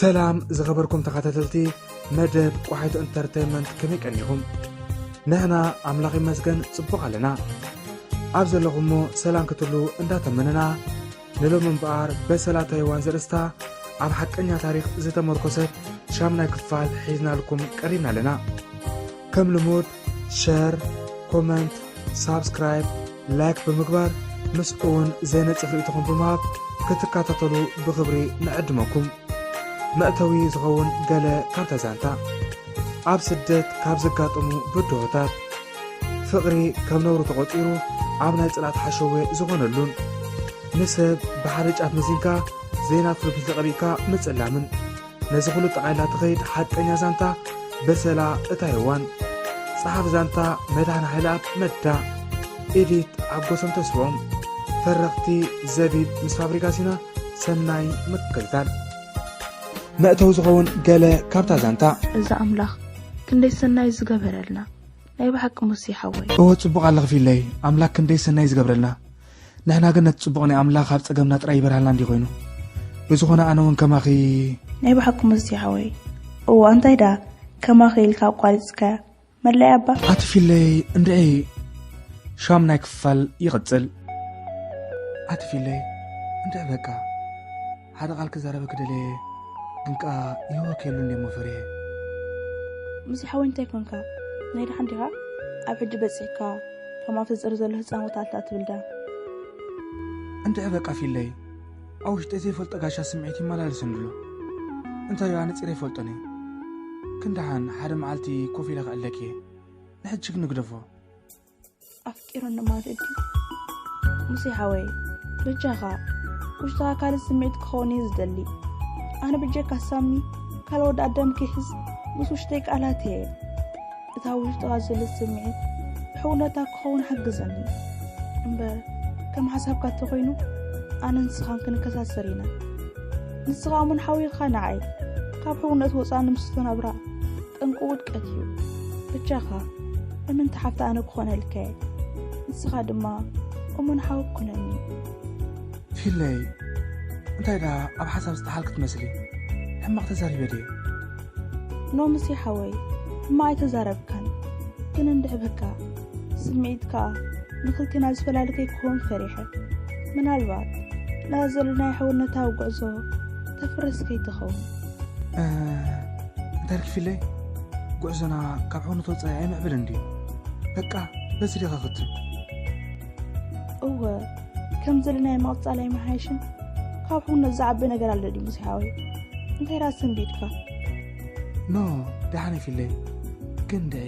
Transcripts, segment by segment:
ሰላም ዝኸበርኩም ተኸታተልቲ መደብ ቋሒት ኢንተርተይንመንት፣ ከመይ ቀኒኹም? ንሕና ኣምላኽ ይመስገን ጽቡቕ ኣለና። ኣብ ዘለኹሞ ሰላም ክትሉ እንዳተመነና፣ ንሎሚ እምበኣር በሰላ ታይዋን ዘርእስታ ኣብ ሓቀኛ ታሪኽ ዝተመርኮሰት ሻምናይ ክፋል ሒዝናልኩም ቀሪብና ኣለና። ከም ልሙድ ሸር፣ ኮመንት፣ ሳብስክራይብ፣ ላይክ ብምግባር ምስኡ እውን ዘይነጽፍ ርእይቶኹም ብምሃብ ክትከታተሉ ብኽብሪ ንዕድመኩም። መእተዊ ዝኸውን ገለ ካብታ ዛንታ። ኣብ ስደት ካብ ዘጋጥሙ ብድሆታት፣ ፍቕሪ ከም ነውሪ ተቖጺሩ ኣብ ናይ ጽላት ሓሸዌ ዝኾነሉን፣ ንሰብ ብሓደ ጫፍ መዚንካ ዘይናፍር ብዝተቐቢእካ ምጽላምን፣ ነዚ ኩሉ ጠቓይላ ትኸይድ ሓቀኛ ዛንታ በሰላ እታ ሄዋን። ጸሓፍ ዛንታ መድሃን ሓይለኣብ መዳ። ኤዲት ኣብ ጎሶም ተስፎም። ተረኽቲ ዘቢብ ምስ ፋብሪካ ሲና። ሰናይ ምክትታል። መእተዊ ዝኸውን ገለ ካብታ ዛንታ። እዛ ኣምላኽ ክንደይ ሰናይ ዝገበረልና። ናይ ብሓቂ ሙሴ ሓወይ። እወ፣ ጽቡቕ ኣለኺ ፊለይ። ኣምላኽ ክንደይ ሰናይ ዝገብረልና። ንሕና ግን ነቲ ጽቡቕ ናይ ኣምላኽ ኣብ ጸገምና ጥራይ ይበርሃልና እንዲ ኮይኑ። ብዝኾነ ኣነ እውን ከማኺ። ናይ ብሓቂ ሙሴ ሓወይ። እወ፣ እንታይ ደኣ ከማኺ ኢልካ ኣቋሪጽካያ? መለይ ኣባ። ኣቲ ፊለይ እንድዒ ሻምናይ ክፋል ይቕጽል። ኣቲ ፊለይ እንድዒ በቃ ሓደ ቃል ክዛረበኪ ደለየ፣ ግን ከኣ ይህወክ የሉን እሞ ፈሪሐ። ሙሴ ሓወይ እንታይ ኮንካ? ናይ ደሓን ዲኻ? ኣብ ሕጂ በጺሕካ ከም ኣብ ተጸሪ ዘሎ ህጻን ወታልታ ትብል ዳ? እንድዒ በቃ ፊለይ ኣብ ውሽጠይ ዘይፈልጦ ጋሻ ስምዒት ይመላለሰኒ ኣሎ። እንታይ እዩ ኣነጺረ ይፈልጦን እየ። ክንደሓን ሓደ መዓልቲ ኮፍ ኢለ ክዕለኪ እየ። ንሕጂ ግን ንግደፎ። ኣፍቂሩኒ ማለት ድዩ? ሙሴ ሓወይ፣ በጃኻ፣ ውሽጥኻ ካልእ ስምዒት ክኸውን እየ ዝደሊ። ኣነ ብጀካ ሳሚ፣ ካልእ ወዲ ኣዳም ክሕዝ ምስ ውሽጠይ ቃላት እየ። እታ ውሽጥኻ ዘሎ ስምዒት ብሕውነታ ክኸውን ሓግዘኒ። እምበር፣ ከም ሓሳብካ እንተኾይኑ፣ ኣነ ንስኻን ክንከሳሰር ኢና። ንስኻ እሙን ሓው ኢኻ ንዓይ። ካብ ሕውነት ወጻኢ ንምስቶ ናብራ ጠንቁ ውድቀት እዩ። በጃኻ፣ እምንቲ ሓፍቲ ኣነ ክኾነልካ እየ። ንስኻ ድማ እሙን ሓው ኩነኒ። ፊለይ፣ እንታይ ደኣ ኣብ ሓሳብ ዝተሓልኪ ትመስሊ? ሕማቕ ተዛሪበ ድየ? ኖ ሙሴ ሓወይ፣ ሕማቕ ኣይተዛረብካን። ግን እንድዒ በቃ፣ ስምዒት ከኣ ንኽልቴና ዝፈላሊ ከይክኸውን ፈሪሐ። ምናልባት ነዛ ዘለናዮ ሕውነታዊ ጉዕዞ ተፍርስ ከይትኸውን። እ፣ እንታይ ኢልኪ ፊለይ? ጉዕዞና ካብ ሕውነት ወጻኢ ኣይምዕብልን ድዩ? በቃ፣ በዚ ዲኻ ክትብል? እወ፣ ከም ዘለናዮ ምቕጻል ኣይመሓየሽን? ካብ ሕውነት ዝዓቢ ነገር ኣሎ ድዩ ሙሴ ሓወይ? እንታይ ደኣ ሰንቢድካ? ኖ፣ ደሓን እየ ፊለይ። ግን እንድዒ፣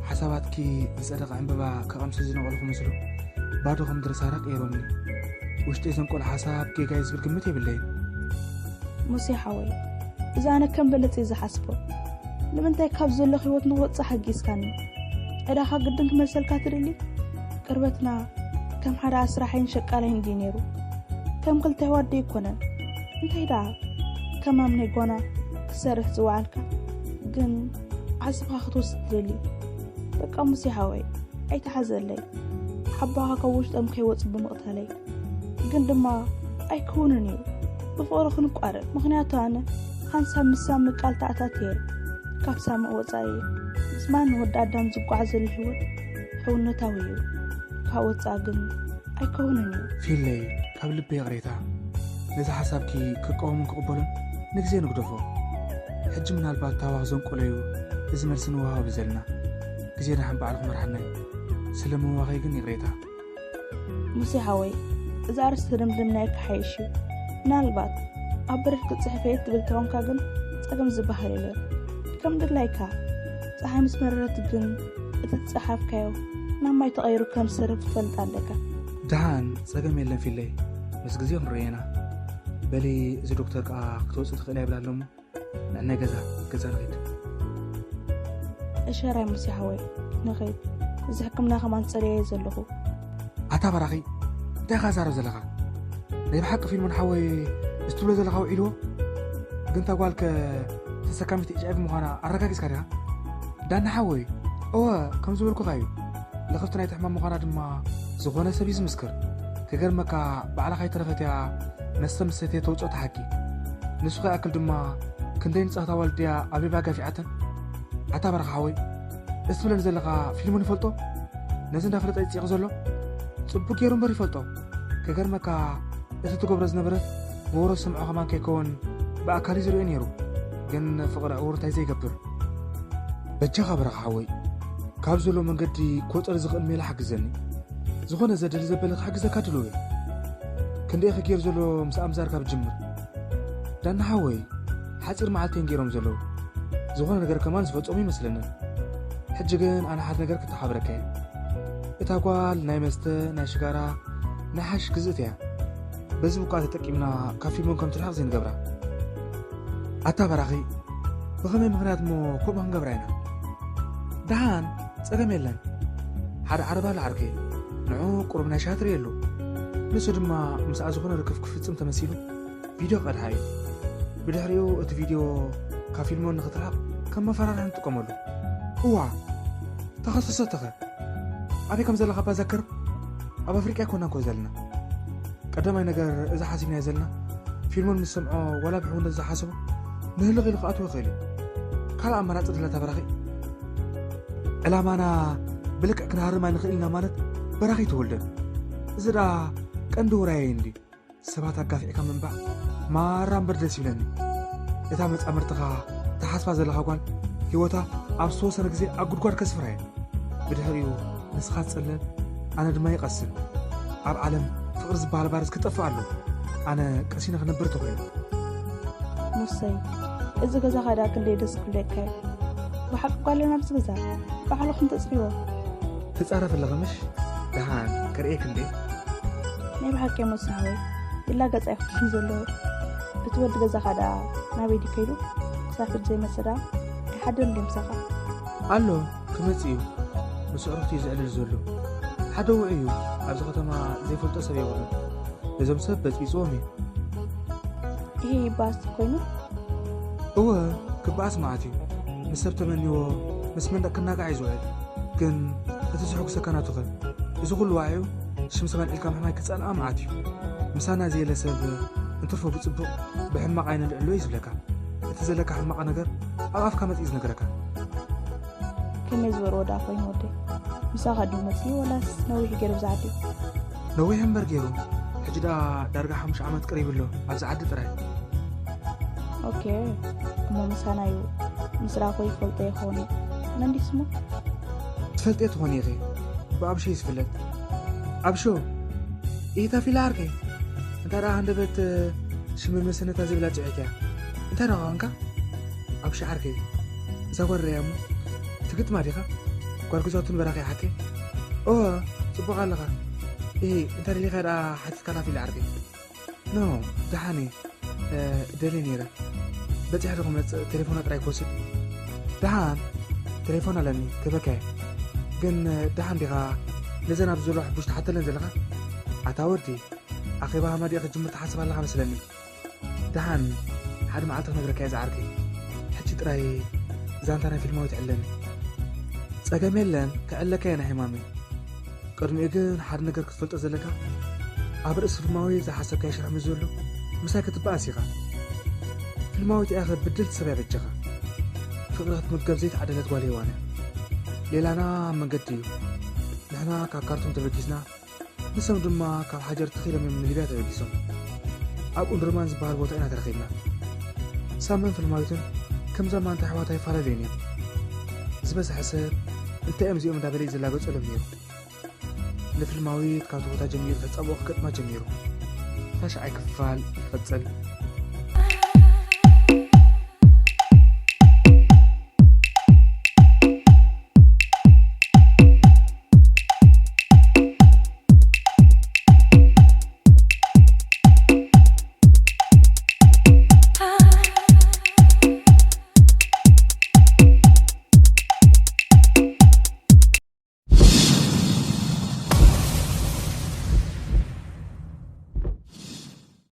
ሓሳባትኪ ዝጸደቐ ዕምበባ ክቐምሱ ዝነቐልኩ ምስሉ፣ ባዶ ከም ድርሳራ ቀይሮምኒ። ውሽጠይ ዘንቆሎ ሓሳብ ጌጋ እዩ ዝብል ግምት የብለይን። ሙሴ ሓወይ፣ እዚ ኣነ ከም በለጽ እየ ዝሓስቦ። ንምንታይ ካብ ዘለኹ ህይወት ንክወጽእ ሓጊዝካኒ? ዕዳኻ ግድን ክመልሰልካ ትደሊ? ቅርበትና ከም ሓደ ኣስራሓይን ሸቃላይን ድዩ ነይሩ? ከም ክልተ ኣሕዋት ዶ ኣይኮነን? እንታይ ደኣ፣ ከም ኣምነይ ጓና ክትሰርሕ ዝወዓልካ፣ ግን ዓስብኻ ክትወስድ ትደሊ? በቃ ሙሴ ሓወይ፣ ኣይትሓዘለይ። ሓባኻ ካብ ውሽጦም ከይወጹ ብምቕታለይ። ግን ድማ ኣይክውንን እዩ። ብፍቕሪ ክንቋረጽ። ምኽንያቱ ኣነ ሓንሳብ ምስ ሳሚ ቃል ተኣታትየ ካብ ሳሚ ወጻኢ ምስ ማንም ወዲ ኣዳም ዝጓዓዘሉ ህይወት ሕውነታዊ እዩ። ካብ ወጻኢ ግን ኣይከውንን እዩ። ፊለይ፣ ካብ ልቢ ይቕሬታ። ነዚ ሓሳብኪ ክቃወምን ክቕበሎን ንግዜ ንግደፎ። ሕጂ ምናልባት ታዋኽ ዘንቆለዩ እዚ መልሲ ንወሃብ ዘለና። ግዜ ደሓን ባዕሉ ክመርሓና እዩ። ስለ ምዋኸይ ግን ይቕሬታ። ሙሴ ሓወይ፣ እዚ ኣርእስቲ ክድምድምናዮ ክሓይሽ እዩ። ምናልባት ኣብ በረድ ክትጽሕፍ እየ ትብል ተኾንካ ግን ጸገም ዝበሃል የለን። ከም ድላይካ። ጸሓይ ምስ መረረት ግን እቲ ዝጸሓፍካዮ ናብ ማይ ተቐይሩ ከም ዝሰርብ ክትፈልጥ ኣለካ። ደሓን፣ ጸገም የለን ፊለይ። ምስ ግዜ ክንርእዮ ኢና። በሊ፣ እዚ ዶክተር ከኣ ክትወጽእ ትኽእል እያ ይብላ ኣሎ እሞ። ንዕናይ ገዛ፣ ገዛ ንኺድ። እሸራይ ሙሴ ሓወይ፣ ንኺድ። እዚ ሕክምና ከማን ጸልየ እየ ዘለኹ። ኣታ በራኺ፣ እንታይ ኢኻ ዛረብ ዘለኻ? ናይ ብሓቂ ፊልሞን ሓወይ እዚ ትብሎ ዘለኻ ውዒልዎ? ግን እታ ጓልከ ተሰካሚት ኤች ኣይ ቪ ምዃና ኣረጋጊጽካ ዲኻ? ዳኒ ሓወይ፣ እወ፣ ከም ዝበልኩኻ እዩ። ለኸፍቲ ናይቲ ሕማም ምዃና ድማ ዝኾነ ሰብ እዩ ዝምስክር። ክገርመካ፣ ባዕላ ከይተረፈት እያ መስተ ምስ ሰተየ ተውጽኦ እቲ ሓቂ። ንሱ ከይኣክል ድማ ክንደይ ንጻህታ ዋልድያ ኣብ ሌባ ጋፊዓተን። ኣታ በረኻ ሓወይ፣ እዚ ትብለኒ ዘለኻ ፊልሞን ይፈልጦ? ነዚ እንዳፈለጠ ይጽይቕ ዘሎ ጽቡቅ ገይሩ እምበር ይፈልጦ። ከገርመካ፣ እቲ ትገብሮ ዝነበረት ብወረ ዝሰምዖ ከማን ከይከውን ብኣካል እዩ ዝርእዮ ነይሩ። ግን ፍቕሪ ዕውር እንታይ ዘይገብር። በጃኻ በረኻ ሓወይ፣ ካብ ዘሎ መንገዲ ክወጸሉ ዝኽእል ሜላ ሓግዘኒ። ዝኾነ ዘደሊ ዘበለ ክሕግዘካ ድሉው እየ። ክንደይ ክገይር ዘሎ ምስ ኣምዛር ካብ ጅምር። ዳና ሓወይ፣ ሓጺር መዓልቲ እዮም ገይሮም ዘለዉ። ዝኾነ ነገር ከማን ዝፈጸሙ ይመስለንን። ሕጂ ግን ኣነ ሓደ ነገር ክተሓብረካ እየ። እታ ጓል ናይ መስተ፣ ናይ ሽጋራ፣ ናይ ሓሽ ግዝእት እያ። በዚ ብኳ ተጠቂምና ካብ ፊልሞን ከም ትርሕቕ ዘይንገብራ። ኣታ በራኺ፣ ብኸመይ ምኽንያት እሞ ከምኡ ክንገብራ ኢና? ደሓን፣ ጸገም የለን። ሓደ ዓረብ ኣሎ ዓርከይ፣ ንዑ ቁሩብ ናይ ሻሂ ትርእየሉ። ንሱ ድማ ምስኣ ዝኾነ ርክብ ክፍጽም ተመሲሉ ቪድዮ ክቐድሓ እዩ። ብድሕሪኡ እቲ ቪድዮ ካብ ፊልሞን ንኽትርሕቕ ከም መፈራርሒ ንጥቀመሉ። እዋ፣ ተኸሰሰ ተኸ? ኣበይ ከም ዘለኻ እባ ዘክር? ኣብ ኣፍሪቃ ኣይኮናን ኮ ዘለና። ቀዳማይ ነገር፣ እዚ ሓሲብናዮ ዘለና ፊልሞን ምስ ሰምዖ ዋላ ብሕውነት ዝሓሰቦ ንህልኽ ኢሉ ክኣትዎ ይኽእል እዩ። ካልእ ኣማራጺ ድላ ተበራኺ። ዕላማና ብልክዕ ክንሃርም ኣይንኽእል ኢና ማለት በራኺ ትወልደን። እዚ ደኣ ቀንዲ ውራየይ እንዲ። ሰባት ኣጋፊዕካ ምንባዕ ማራ እምበር ደስ ይብለኒ። እታ መጻምርትኻ ትሓስባ ዘለኻ ጓል ህይወታ ኣብ ዝተወሰነ ግዜ ኣብ ጉድጓድ ከስፍራ እየ። ብድሕሪኡ ንስኻ ትጸለል፣ ኣነ ድማ ይቐስን። ኣብ ዓለም ፍቕሪ ዝበሃል ቫይረስ ክጠፍእ ኣለዎ። ኣነ ቀሲነ ክነብር ተኽእሎ። ሙሰይ፣ እዚ ገዛኻ ደኣ ክንደይ ደስ ክብለካ እዩ። ብሓቂ ጓል ኣለና ኣብዚ ገዛ፣ ባዕልኹም ተጽርይዎ። ትጻረፍ ኣለኺ ምሽ? ደሓን ክርእየኪ እንዴ? ናይ ብሓቂ እየ ሙሳ ሓወይ፣ ይላገጽ ኣይኮነን ዘሎ። እቲ ወዲ ገዛኻ ደኣ ናበይ ድዩ ከይዱ? ክሳብ ሕጂ ዘይመጸ ደኣ ኣይሓድርን ድዩ ምሳኻ? ኣሎ፣ ክመጽእ እዩ። ምስ ኣዕሩኽቱ እዩ ዘዕልል ዘሎ። ሓደ ውዑይ እዩ፣ ኣብዚ ከተማ ዘይፈልጦ ሰብ የብሉን። ነዞም ሰብ በጽቢጽዎም እዩ። ይሄ ይባስ ኮይኑ? እወ፣ ክበኣስ መዓት እዩ። ምስ ሰብ ተመንዎ፣ ምስ መንደቕ ክናጋዕ እዩ ዝውዕል። ግን እቲ ዘሐጉሰካ ናቱኸ? እዚ ኩሉ ዋዒኡ ሽም ሰብ ኣልዒልካ ምሕማይ ክጸልኣ መዓት እዩ። ምሳና ዘየለ ሰብ እንትርፎ ብጽቡቕ፣ ብሕማቕ ኣይነልዕሎ እዩ ዝብለካ። እቲ ዘለካ ሕማቕ ነገር ኣብ ኣፍካ መጺኡ ዝነግረካ። ከመይ ዝበልዎ ደኣ ኮይኑ ወደይ? ምሳኻ ድዩ መጺኡ ወላስ ነዊሕ ገይሩ ብዛ ዓዲ? ነዊሕ እምበር ገይሩ። ሕጂ ደኣ ዳርጋ ሓሙሽተ ዓመት ቀሪቡ ኣሎ፣ ኣብዚ ዓዲ ጥራይ። ኦኬ፣ እሞ ምሳና እዩ፣ ምስራኹ ይፈልጦ ይኸውን እዩ። መን ድዩ ስሙ? ትፈልጥዮ ትኾኒ ኢኺ፣ ብኣብሾ እዩ ዝፍለጥ። ኣብሾ፣ ኢታ ፊላ ዓርከይ፣ እንታ ደኣ ሃንደበት ሽም መሰነታ ዝብላ ጽዒትያ። እንታይ ደኣ ኳንካ? ኣብሾ ዓርከይ፣ እዛ ጓል ርእያ እሞ፣ ትግጥማ ዲኻ? ጓል ግዛቱ ንበራኺ ሓቀይ? ኦ፣ ጽቡቕ ኣለኻ። እሂ፣ እንታይ ደሊኻ ደኣ ሓቲትካና ፊላ ዓርከይ? ኖ፣ ደሓን እየ። እ፣ ደልየ ነይረ። በጺሐ ዶ ክመጽእ ቴሌፎና ጥራይ ክወስድ? ደሓን፣ ቴሌፎን ኣለኒ፣ ክህበካ እየ። ግን፣ እ፣ ደሓን ዲኻ? ነዘን ኣብዚ ዘለዋ ሕቡሽ ትሓተለን ዘለኻ? ኣታ ወዲ፣ ኣኼባ ሃማዲኣ ክትጅምር ትሓስብ ኣለኻ መስለኒ። ደሓን፣ ሓደ መዓልቲ ክነግረካ እየ ዝዓርከይ። ሕጂ ጥራይ ዛንታ ናይ ፊልማዊት ዕለኒ። ጸገም የለን፣ ክዕለካ እየ ናይ ሕማመይ። ቅድሚኡ ግን ሓደ ነገር ክትፈልጦ ዘለካ፣ ኣብ ርእሲ ፊልማዊት ዝሓሰብካዮ ሽርሒ ምስ ዘሎ፣ ምሳይ ክትበኣስ ኢኻ። ፊልማዊት እያ፣ ብድልቲ ሰብ እያ በጃኻ። ፍቕሪ ክትምገብ ዘይተዓደለት ጓል ሄዋን እያ። ሌላና ኣብ መንገዲ እዩ። ንሕና ካብ ካርቱም ተበጊስና፣ ንሶም ድማ ካብ ሓጀር ተኺሎም እዮም ንሊብያ ተበጊሶም። ኣብ ኡምድርማን ዝበሃል ቦታ ኢና ተረኺብና። ሳምን ፊልማዊትን ከምዛ ማንታ ኣሕዋት ኣይፈላለዩን እዮም። ዝበዝሐ ሰብ እንታይ እዮም እዚኦም እንዳበለ እዩ ዝላገጸሎም ነይሩ። ንፊልማዊት ካብቲ ቦታ ጀሚሩ ተጻብኦ ክገጥማ ጀሚሩ። ታሽዓይ ክፋል ይቕጽል።